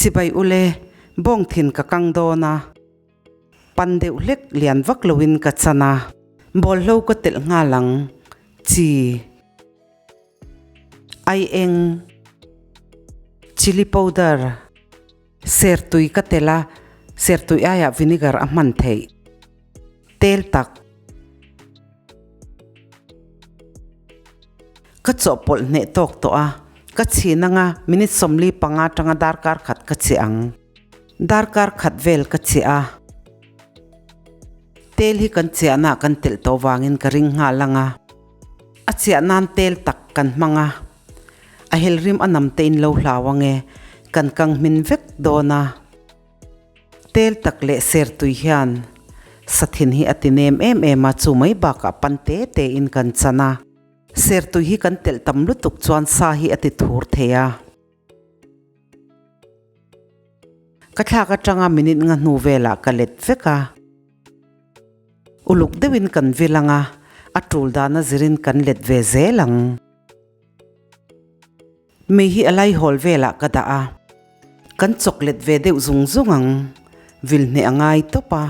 Chibai ule, bawng thin ka kang dawn a. Pan deuh hlek lian vak loin ka chan a. Bawlhlo ka telh nghal ang. Chi. Ai eng. Chilli powder. Sertui ka telh a, sertui aiah vinegar a hman theih. Tel tak. Ka chawhpawlh hneh tawk tawh a, ka chhin anga minute 45 atanga darkar khat ka chih ang. Darkar khat vel ka chih a. Tel hi kan chiahna kan telh tawh vangin ka ring nghal anga. A chiah nan tel tak kan hmang a. A helrim a nam te in lo hlau ange, kan kang hmin vek dawn a. Tel tak leh sertui hian sathin hi a ti nem em em a, chu mai bakah pan te te in kan chan a. Sertui hi kan telh tam lutuk chuan sa hi a ti thur thei a. Ka thlak atanga minute nga hnu velah ka let vek a. Uluk deuhin kan vil ang a, a tul dana zirin kan let ve zel ang. Mei hi a laihawl velah ka dah a, kan chawk let ve deuh zung zung ang, vil hneh a ngai tawp a.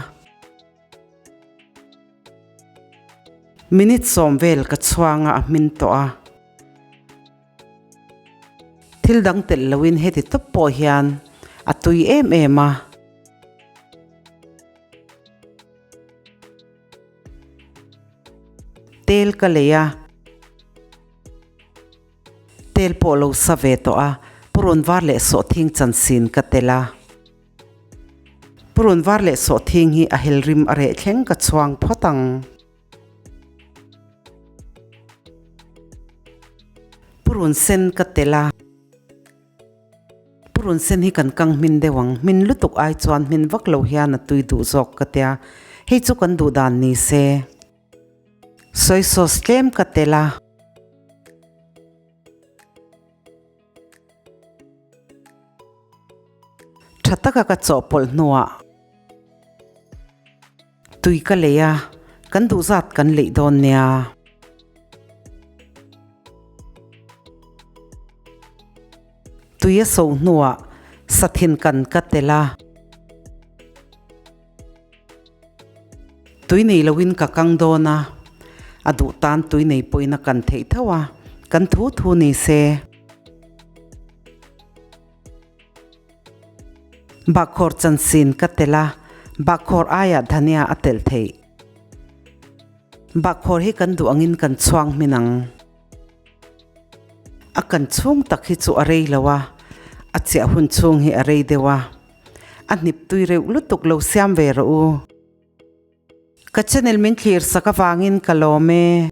Minute sawm vel ka chhuang a, a hmin tawh a. Thil dang telh loin heti tawp pawh hian a tui em em a. Tel ka lei a. Tel pawh lo sa ve tawh a, purun var leh sawhthing chansin ka tel a. Purun var leh sawhthing hi a helrim a reh thleng ka chhuang phawt ang. Purun sen ka tel a. Purun sen hi kan kang hmin deuh ang, hmin lutuk ai chuan hmin vak lo hian a tui duh zawk ka tia, hei chu kan duh dan ni se. Soy sauce tlem ka tel a. Tha taka ka chawhpawlh hnuah tui ka lei a, kan duh zat kan leih dawn nia. Tui a so hnuah sathin kan ka tel a. Tui nei loin ka kang dawn a, a duh tan tui nei pawhin a kan theih tho a, kan thu thu ni se. Bahkhawr chansin ka telh a, bahkhawr aiah dhania a telh theih. Bahkhawr hi kan duh angin kan chhuang hmin ang. A kan chhung tak hi chu a rei lo a, a chiah hun chhung hi a rei deuh a. A hnip tui reuh lutuk lo siam ve rawh u. Ka channel min thlir sak avangin ka lawm e.